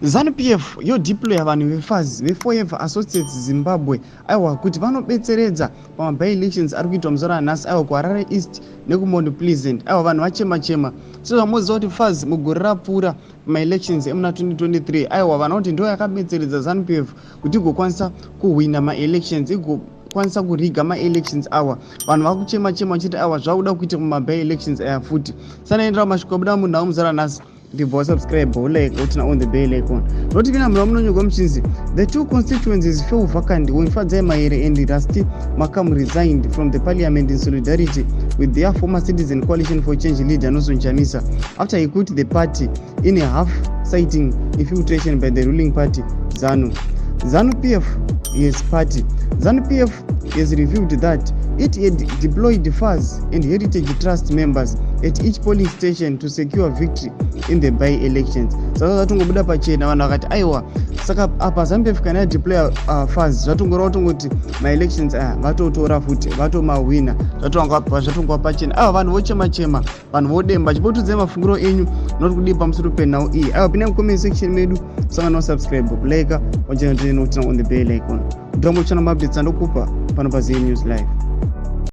Zanu PF yodeploya vanhu veFAZ, veForever Associates Zimbabwe, aiwa, kuti vanobetseredza pamaby-elections ari kuitwa muzuva ranhasi, aiwa, kuHarare East nekuMount Pleasant. Aiwa, vanhu vachema chema sezvamoziva kuti FAZ mugore rapfuura maelections emuna 2023, aiwa, vana kuti ndo yakabetseredza Zanu PF kuti igokwanisa kuhwina maelections, igokwanisa kuriga maelections awa. Vanhu vakuchema chema vachiti, aiwa, zvakuda kuita mumaby-elections aya futi. Sanaendera masviko abuda munhau muzuva ranhasi. Ndibva wasubscribe, ulike, uturn on the bell icon. Noti pina muna munonyorwa muchinzi, "The two constituencies fell vacant when Fadzai Mahere and Rusty Makamu resigned from the parliament in solidarity with their former Citizen Coalition for Change leader Nelson Chamisa after he quit the party in a huff, citing infiltration by the ruling party ZANU." ZANU PF, yes, party ZANU PF has revealed that it had deployed FAZ and Heritage Trust members at each polling station to secure victory in the by-elections. Saka zvatongobuda pachena, vanhu vakati, aiwa, saka apa ZANU PF kana yadeploya FAZ, zvatongoreva kutongoti maelections aya vatotora futi, vatomahwina, zvatongova pachena. Aiwa, vanhu vochema chema, vanhu vodemba. Chipotudzai mafungiro enyu noti kudii pamusoro penhau iyi. Aiwa, pinai mucomment section medu, usangana wasubscribe, kulike, wachena, turn on the bell icon, kutongo chana maupdates andokupa pano paZM News Live.